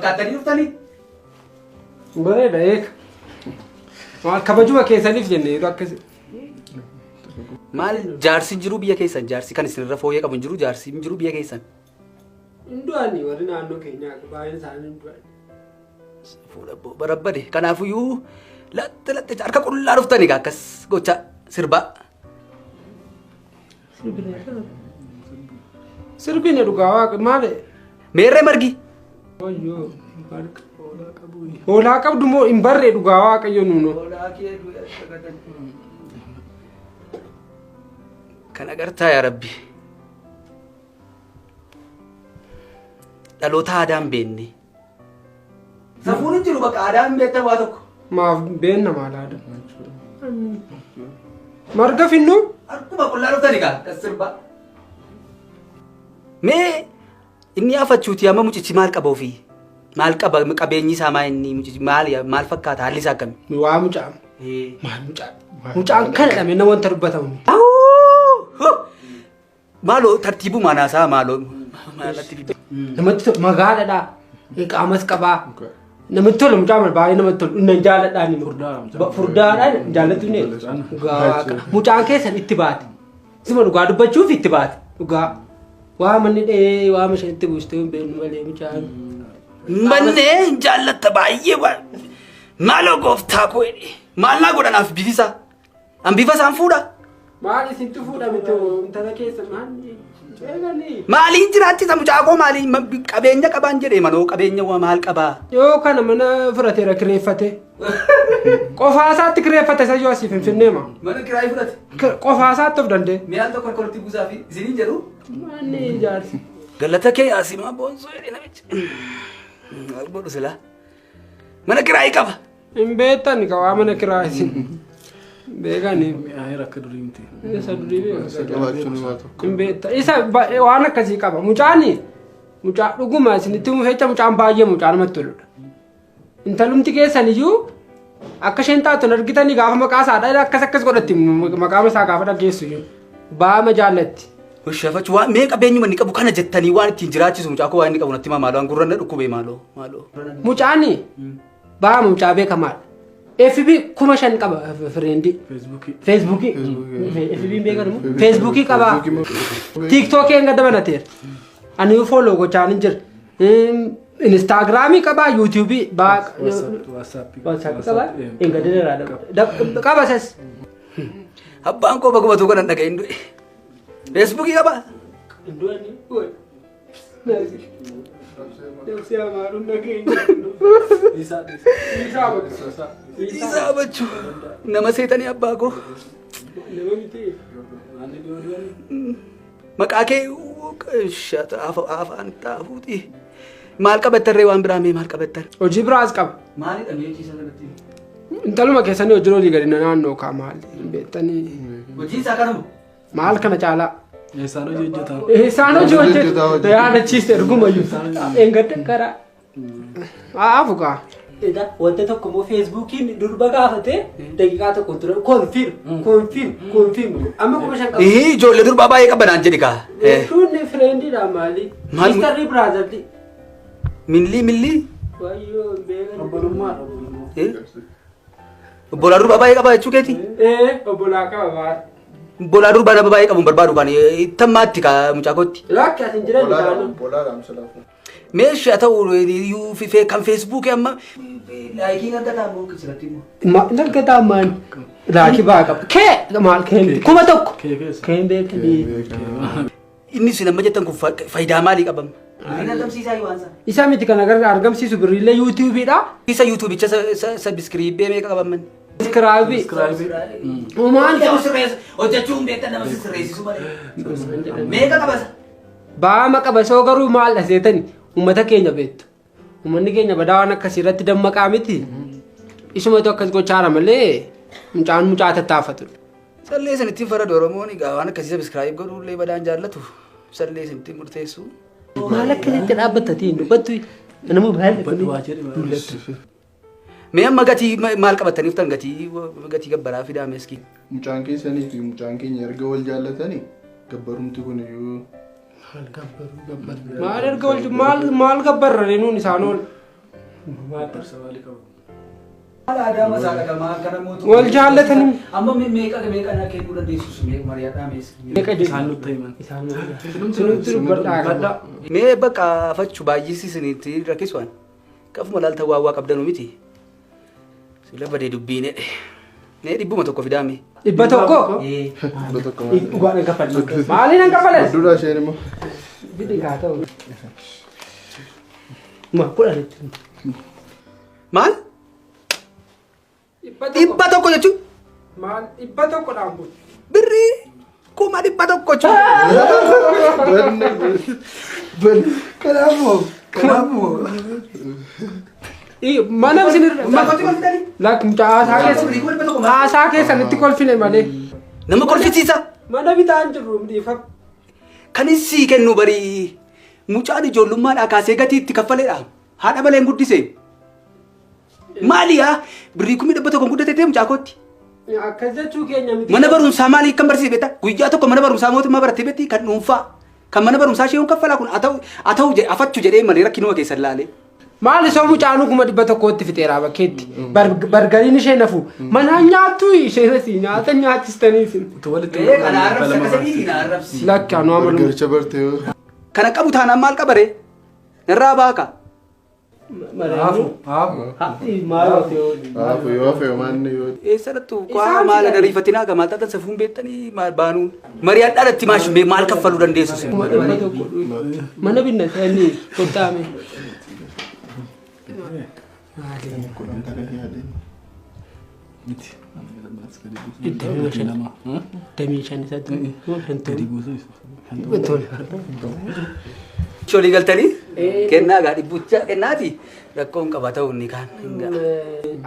Fakkaattanii dhuftanii? Bareeda eeka. Maal kabajuma keessaniif jenne yeroo akkasii. Maal jaarsi jiru biyya keessan jaarsi kan isinirra fooyyee qabu hin jiru jaarsi hin jiru biyya keessan. Hin du'ani warri naannoo keenyaa baay'een isaanii hin du'ani. Fuula barabbade kanaafiyyuu latte latte harka qullaa dhuftanii akkas gocha sirbaa. Sirbine dhugaa waaqa maali? Meerree margi. Wayyoo marga. Hoolaa qabdu moo hin barree dhugaa waaqayyo nuno. Kan agartaa yaa Rabbi. Dhaloota aadaa hin beekne. Safuun hin jiru bakka aadaa hin beektan waa tokko. Maaf beenna maal aadaa? Marga finnu? Harkuma qullaa dhuftanii kaa akkas sirbaa. Mee inni afachuuti amma mucichi maal qaba ofii? Maal qaba qabeenyi isaa maa inni mucichi maal maal fakkaata haalli isaa akkami? Waa mucaa. Maal mucaa? Mucaan kana dhame na wanta dubbatamu. Maaloo tartiibuma naasaa maaloo maalatti fidde. Namatti tolu magaaladhaa. Qaamas qabaa. Namatti tolu mucaa maal baay'ee namatti tolu. Inni jaaladhaan immoo. Furdaadhaan jaallattu ni. Dhugaa mucaan keessan itti baate. Sima dhugaa dubbachuuf itti baate. Dhugaa. Waa manni dhee waa meeshaan itti buustee hin beeknu malee mucaan. Mannee hin jaallatta baay'ee waan. Maaloo gooftaa koo jedhe. Maal naa godhanaaf bifisaa? An bifa isaan fuudha. Maal isintu fuudha miti intala keessa maal eeganii. Maaliin jiraachisa mucaa koo maaliin qabeenya qabaan jedhee manoo qabeenya waa maal qabaa? Yoo kana mana fudhateera kireeffate. Qofaa isaatti kireeffate isa yoo asii finfinnee ma. Mana kiraayii fudhate. Qofaa isaatti of danda'e. Mi'aan tokko korti buusaa fi isiniin jedhu. Manni ijaarsi. Galata kee asimaa boonsoo jedhee namichi. Maal godhu silaa? Mana kiraayii qaba. Hin beektan ka waa mana kiraa isin. Beekani. Mi'aayee akka durii miti. Isa durii beeku. Qabaachuun waa tokko. Hin beekta. Isa waan akkasii qaba. Mucaani mucaa dhuguma isinitti himuuf jecha mucaan baay'ee mucaa namatti toludha. Intalumti keessan iyyuu akka isheen taatu hin argitanii gaafa maqaa isaa dha akkas akkas godhatti maqaa isaa gaafa dhaggeessu iyyuu. Baama jaallatti. Shafachuu waan mee qabeenyuma inni qabu kana jettanii waan ittiin jiraachisu mucaa koo waan inni qabu natti himaa maaloo gurra na dhukkubee maaloo maaloo. Mucaani baama mucaa beekamaadha. FB 5,000 qaba friendii. Feesbuukii. Feesbuukii. FB beekamu. Feesbuukii qaba. TikTokii hanga dabalateera. Ani follow gochaa hin jira. Instaagiraamii qaba, yuutuubii Waatsaappii. WhatsApp qaba. Hin gadi qaba sas. Abbaan koo baguma kanan dhaga'in du'e. Feesbuukii qaba. Isaa bachuu nama seetanii abbaa koo. Maqaa kee afaan xaafuuti. Maal qabattarree waan biraa mee maal qabattar? Hojii biraas qaba. Maalidha mee hojii isaa kanatti? Intaluma keessanii hojii olii gadi naannoo kaa maal hin beektanii. Hojii isaa kanuma. Maal kana caalaa? Eessaan hojii hojjetaa? Isaan hojii hojjetu. Yaadachiiste ergumayyuu. Engadda karaa. Haa fukaa. Wanta tokko immoo feesbuukiin durba gaafate daqiiqaa tokko ture confirm confirm confirm amma 5,000 qaba. Ii ijoollee durbaa baay'ee qabanaan jedhi kaa. Jechuun friendiidha maali? Maal- Sisterri brotherli. Millii millii. Wayyoo hin beekan. Obbolummaadha obbolummaa. Obbolaa durbaa baay'ee qaba jechuu keeti? Ee obbolaa qaba baay'ee. Obbolaa durbaa nama baay'ee qabu hin barbaadu kan ittammaatti kaa mucaa kootti. Lakki as hin jiran isaanii. Bolaadhaan silaafu. Meeshaa ta'u iyyuu kan feesbuukii amma laayikiin argataa moo sirratti immoo. Argataa maal? Laakii baa qaba. Kee maal kee 1,000. Kee keessa. Kee hin beekanii. Inni isin amma jettan kun faayidaa maalii qabam? Inni argamsiisaa yoo waan sana. Isa miti kan argamsiisu birriillee yuutuubiidha. Isa yuutuubicha sabiskiriibbee meeqa qabaman? Sabiskiraabii. Uumaan Hojjechuu hin beektan nama sirreessisu malee. Meeqa qabasa? Baama qaba soo garuu maal dhaseetani uummata keenya beektu. Uummanni keenya badaa waan akkasii irratti dammaqaa miti. Isumatu akkas gochaara malee mucaan mucaa tattaafatudha. Sallee isin ittiin faradu Oromoon egaa waan akkasii sabiskiraayib godhullee badaan jaallatu. Sallee isin ittiin murteessu. Maal akkasitti dhaabbattati hin dubbattu? Nama baay'ee Dullatti. Mee amma gatii maal qabataniif tan gatii gabbaraa fidaa meeskii. Mucaan keessanii fi mucaan keenya erga wal jaallatanii gabbarumti kun iyyuu Maal erga wal maal maal gabbarrare nuun isaan ol. Barsa maalii qabu? Haala aadaa masaa dhaqamaa kana mootummaa. Wal jaallatanii. Amma meeqa meeqa naa kennuu dandeessu mee mari'adhaa mees. Meeqa jedhu? Isaan nutti himan. Isaan nutti dubbadhaa qaba. Mee bakka fachu baay'isi isinitti rakkisuwan. Kafuma laalta waa waa qabdanu miti. Sila badee dubbiin jedhe. Mee 100 fidaame. 100? 100 maal? Dhugaan hin kaffallu. Maaliin hin kaffalan? Dura isheen immoo. Bidhi haa ta'u. Ma 10. Maal? 100 jechuun? Maal 100 dhaan bulu? Birrii 100,000 jechuun. Banne banne kanaafuu kanaafuu. Mana isinirra. Lakki mucaa haasaa keessa. Haasaa keessanitti kolfine malee. Nama kolfisiisa. Mana bitaa hin jirru dhiifama. Kan sii kennu barii mucaan ijoollummaadhaa kaasee gatii itti kaffaleedha. Haadha malee hin guddise. Maali yaa birrii 100,000 guddatee mucaa kootti? Akkas jechuu keenya miti. Mana barumsaa maalii kan barsiise beektaa? Guyyaa tokko mana barumsaa mootummaa barattee beektii kan dhuunfaa. Kan mana barumsaa ishee kaffalaa kun haa ta'u afachuu jedhee malee rakkinuma keessan laalee. Maali soo mucaanuu 100,000tti fixeera bakkeetti. Bargariin ishee nafu. Mana nyaattu isheen asii nyaata nyaachistanii isin. Utuu walitti Kana arrabsi akkasii na arrabsi. Lakki anuu amalu. Gargaricha bartee yoo. Kana qabu taanaan maal qabaree? Narraa baaka. Haafu haafu. Maal Haafu yoo hafe maanni yoo. Eessattuu kwaa maal ariifatinaa gamaa taatan safuun beektanii maal baanuun. Mari'adhaan itti maash maal kaffaluu dandeessu isin? 100,000. Mana binna inni qottaame. 10 kana yaadeen. Miti. 25. 25 isatti. Gadi buusuu. Cholii galtanii kennaa gaa dhibbucha kennaati rakkoon qaba ta'uu inni kaan.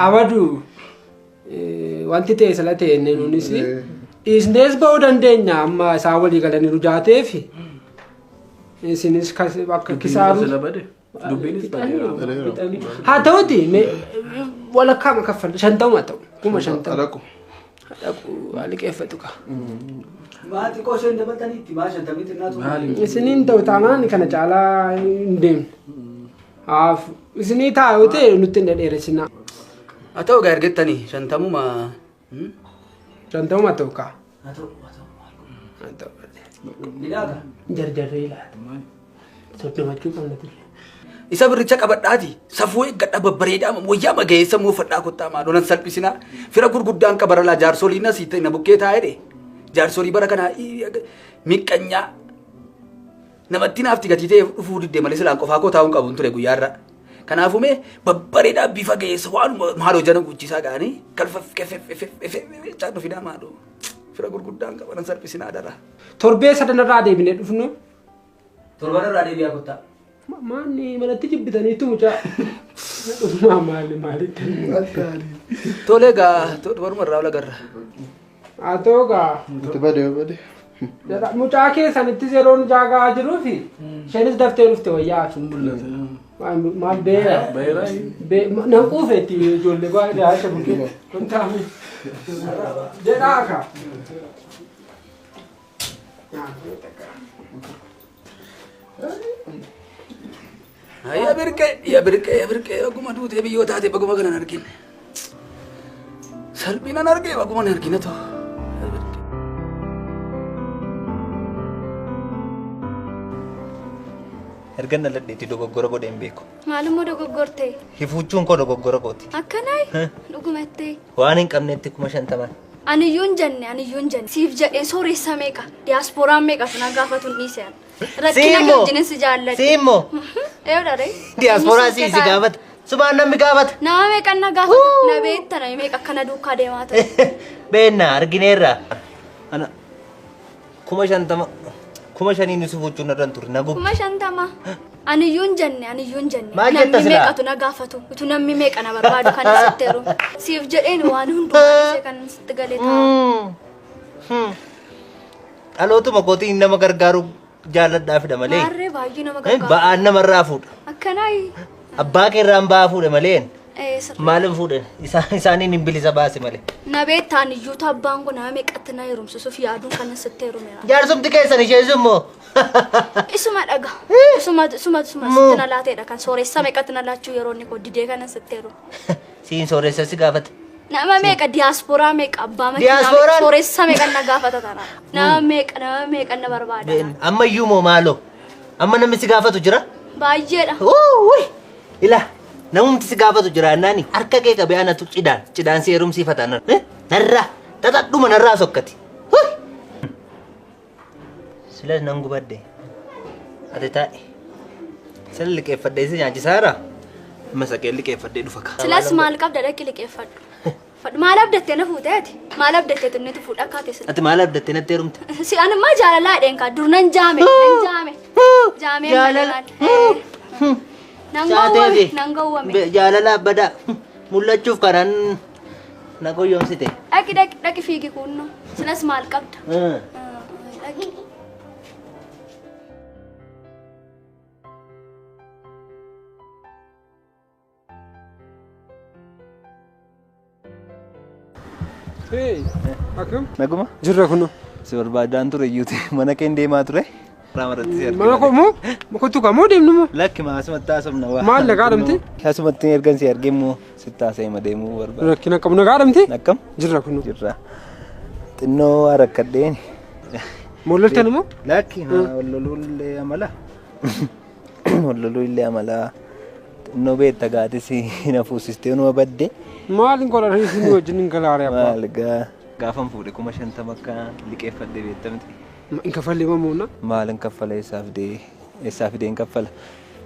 Abadu wanti ta'e sala ta'e inni nunis dhiisnees ba'uu dandeenya amma isaan walii galaniiru jaateef isinis akka kisaaru. Sila bade. Dubbiinis badeera. Haa ta'uti walakkaama kaffala 50 ta'u 50,000. Alaqu. Dhaqu liqeeffatu qa. Maatii koo isheen dabaltanii itti maa shantamii xinnaatu. Maali? Isiniin ta'u taanaan kana caalaa hin deemne. Haaf isinii taa'u ta'e nutti hin dhedheeressinaa. Haa ta'u gaa ergettanii 50. 50 ta'u kaa. Haa ta'u haa ta'u. Haa ta'u. Ni dhaaka. Jarjarree ilaala. Soddomachuu qabna ture. Isa birricha qabadhaati safuu eeggadha babbareedaa wayyaa magayeessa muufadhaa kottaa maaloo nan salphisinaa fira gurguddaan qabaralaa jaarsoliin asii na bukkee taa'ee jaarsolii bara kanaa miqqanyaa namatti naafti gatii ta'e dhufuu diddee malee silaan qofaa koo taa'uun qabuun ture guyyaarra. Kanaafuu mee babbareedaa bifa gaheessa waanuma maaloo jana guchisaa ga'anii kalfa kefefefefefefechaa nu fidaa maaloo fira gurguddaan qaba nan salphisinaa dara. Torbee sadanarraa deebinee dhufnu. Torbanarraa deebi'aa kottaa. Maanni manatti jibbitaniitu mucaa. Dhufumaa maali maalitti. Tolee gaa torbanumarraa ol agarra. Haa ta'u gaa. Itti bade yoo bade. Mucaa keessanittis yeroon jaagaa jiruu fi isheenis daftee dhufte wayyaa. Mul'ata. Maal beera? Beera. Nan quufeetti ijoollee baay'ee haasha bukkee. Kun taa'ame. Jedhaa ka. Ya birqee ya birqee ya birqee baguma duutee biyyoo taate baguma kanan argine. Salphinan argee baguma hin argine too. Erga na ladheetti dogoggora godhee hin beeku. Maalummoo dogoggorte? Hifuuchuun koo dogoggora kooti. Akkanaa dhugumattee. Waan hin qabnetti 50,000. Aniyyuu hin jenne aniyyuu hin jenne. Siif jedhee sooressa meeqa diyaasporaan meeqa sana gaafatu hin dhiise. Rakkina kee wajjinin si jaalladhe. Siimmoo. Eewudha ree. Diyaasporaa si si gaafata. Subhaan namni gaafata. Nama meeqan na gaafata. Na beekta nama meeqa akkana duukaa deemaa ture. Beenna argineerra. Ana 50,000 5,000 si fuuchuun irra hin turre na gubu. 50,000. Aniyyuu hin jenne aniyyuu hin jenne. Maal jetta Namni silaa? meeqatu na gaafatu utuu namni meeqa na barbaadu kan sitti heerumu. Siif jedheen waan hundumaa dhiisee kan sitti galee taa'u. Dhalootuma kootiin nama gargaaru jaalladhaa fida malee. Maarree baay'ee nama gargaaru. Ba'aan namarraa fuudha. Akkanaayi. Abbaa keerraan ba'aa fuudha malee. Sirrii. Maalin fuudhan? Isaaniin hin bilisa baase malee. Na beektaan iyyuu abbaan kun nama meeqatti na heerumsiisuuf yaaduun kan sitti heerumeera. Jaarsumti keessan ishee immoo. Isuma dhaga. Isuma isuma isuma sitti na laateedha kan sooressa meeqatti na laachuu yeroo inni koo didee kana sitti heerume. Siin sooressa si gaafate. Nama meeqa diyaasporaa meeqa abbaa makiinaa meeqa Diyaasporaan? sooressa meeqa na gaafata taana. Nama meeqa na barbaada. Amma iyyuu moo maaloo? Amma namni si gaafatu jira? Baay'eedha. Wuuy! Ila namumti si gaafatu jira annaani harka kee qabee anatu cidhaan cidhaan si heerumsiifata nan. Narraa xaxadhuma narraa sokkati. Huy! Silas nan gubadde. Ati taa'i. Sila liqeeffadhee si nyaachisaara. Amma saqee liqeeffadhee dhufa ka. Silas maal qabda dhaqi liqeeffadhu. Fadhu maal abdattee na fuutee ati? Maal abdattee tunnitu fuudha akkaate sila? Ati maal abdattee natti heerumte? Si anummaa jaalalaa dheen kaa dur nan jaame nan jaame. Jaamee Jaalala. Nan gowwame nan gowwame. Jaalala abbadaa mul'achuuf kanaan na goyyomsite. Dhaqi dhaqi dhaqi fiigi kunno. Silas maal qabda? Dhaqi. Hey, akkam? Naguma? Jirra kunoo. Si barbaadaan ture iyyuuti mana kee deemaa ture. Raamarratti si argina. Mana koo moo? Kottu kaa moo deemnu moo? Lakki maa asumatti haasofna waa. Maal nagaa dhamte? Asumatti ergan si argee immoo sitti haasa'ee ma deemuu barbaada. Rakkina qabu nagaa dhamte? Akkam? Jirra kunoo. Jirra. Xinnoo waa rakkadheen. Molloltan moo? Lakki wal loluu illee amala. Wal loluu illee amala. Xinnoo beekta gaatis na fuusistee numa badde. Maal hin godhan isin wajjin hin galaare abbaa. Maal gaa gaafan fuudhe 50,000 akka liqeeffadhe beekta miti. Hin kaffallee mamuuna? Maal hin kaffala eessaa fidee eessaa fidee hin kaffala.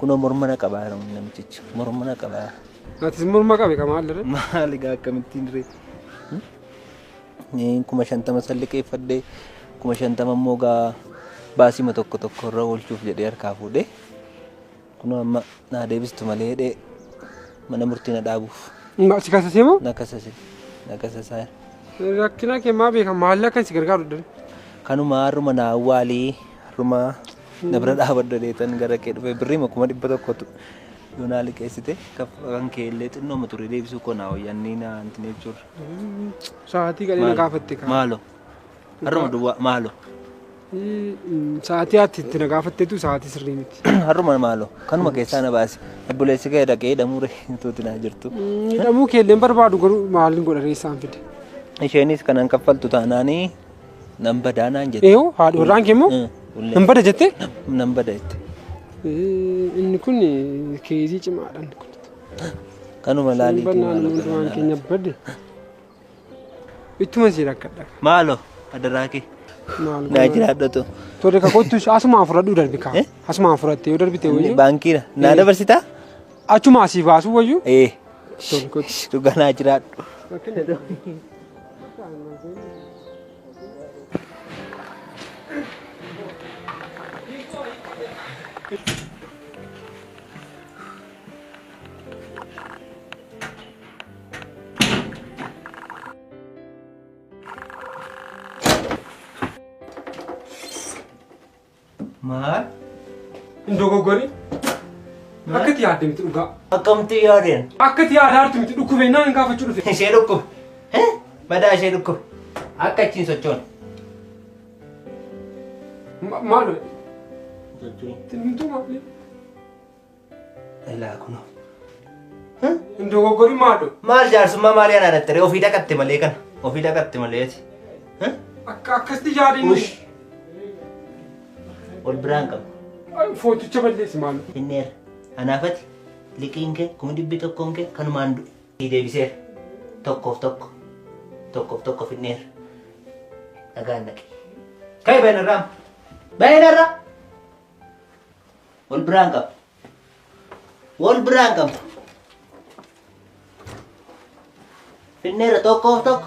Kunoo morma na qabaa namichichi morma na qabaa. Atis morma qabe ka maal irra? Maal egaa akkamittiin ree? 50,000 san liqeeffadhe 50,000 immoo gaa baasima tokko tokko irra oolchuuf jedhee harkaa fuudhe. Kunoo amma naa deebistu malee jedhee mana murtii na dhaabuuf. Si kasasee moo? Na kasase na kasasaa. Rakkina kee maa beeka maal akka si gargaaru dha? Kanuma har'uma na awwaalii har'uma na bira dhaabadhu dheetan gara kee dhufe birriima 100,000tu yoo naa liqeessite kan kee illee xinnooma ture deebisuu koo naa wayyaannii naa antin jechuudha. Sa'aatii gadhee na gaafatte kaa. Maalo har'uma duwwaa maalo. Sa'aatii ati itti na gaafattetu sa'aatii sirrii miti. Har'uma maalo kanuma keessaa na baasi obboleessi kee dhaqee hidhamuu tuuti naa jirtu. Hidhamuu kee illee barbaadu garuu maaliin godha reessaan fide. Isheenis kanan kaffaltu taanaanii nan badaa naan jette. Eeyyuu haadha warraan kee immoo nan bada jette? Nan bada jette. Inni kun keezii cimaadha inni kun. Kanuma laaliitii Bannaan maaloo hundumaan kana keenya badde. Ittuma si rakkadha. Maalo adaraa kee. Maal Naa jiraadhatu. Tole ka kottu asumaan fudhadhuu darbi kaa. Asumaan fudhattee yoo darbite wayyuu. Baankiidha. Naa dabarsitaa? Achuma asii baasuu wayyuu. Ee. Tole kottu. Dhugaa naa jiraadhu. Maal? Hin dogoggori. Akka itti yaadde miti dhugaa. Akkamti yaadeen? Akka itti yaadaa jirtu miti dhukkubee naan hin gaafachuu dhufe. Ishee dhukkube. Madaa ishee dhukkube. Akka achiin sochoone. Maal? Himtuu maali? Ilaa kunoo. Hin dogoggori maadho? Maal jaarsummaa maalii anaa dhattare ofii dhaqatte malee kana. Ofii dhaqatte malee. Akka akkasitti yaadeen. Ol biraan qabu. Footicha balleessi maalo. Inneera. Anaafati liqiin kee 100,000 kee kanumaan du'e. Deebiseera. Tokkoof tokko. Tokkoof tokko finneera. Dhagaan dhaqe. Ka'i bahinarraa. Bahinarraa. Ol biraan qabu. Wal biraan qabu. Finneera tokkoof tokko.